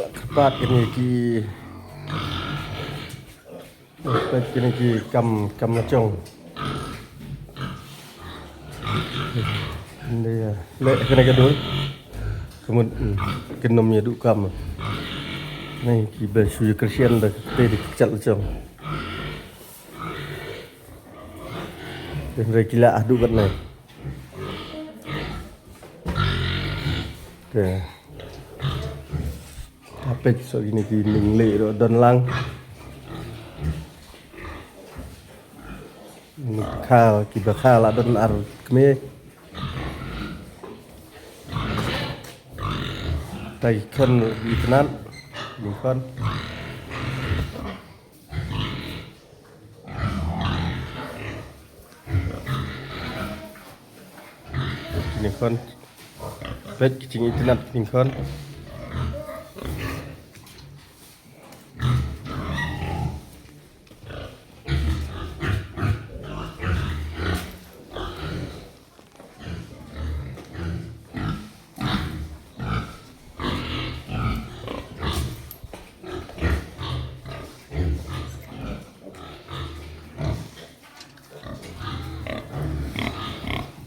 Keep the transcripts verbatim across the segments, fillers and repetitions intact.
Kyrpad kine ki, kyrpad kine ki kam, kam la jong. Ynda ïa leh kane ka dur, ka mut, hmm, kin ym ïa duh kam. Nai ki ba shu ïa kyrshan da ka kti da ka kjat la jong. Te hynrei ki lah haduh katne. Te ha peit shuh kine ki ning leh ruh don lang. Ki ba kha, ki ba kha la don ar kmie. Te ki khon itynnad, ki khon. Ki khon. Peit ki jingitynnad ki khon.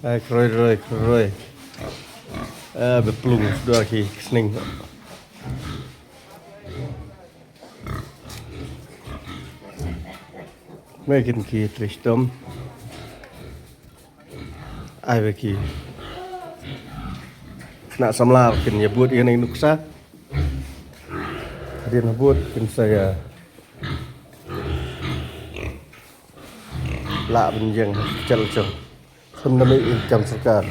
Ai, kroi, kroi, kroi. Ah, ba plung dua ki sning. Mei kin ki trei shitom. Ai ba ki khynnah samla kin ïa bud ïa kane ka nuksa. Hadien ha bud kin sa ïa lah ban ïeng ha ka kjat la jong. Kham da mih ïa ka kam sorkar.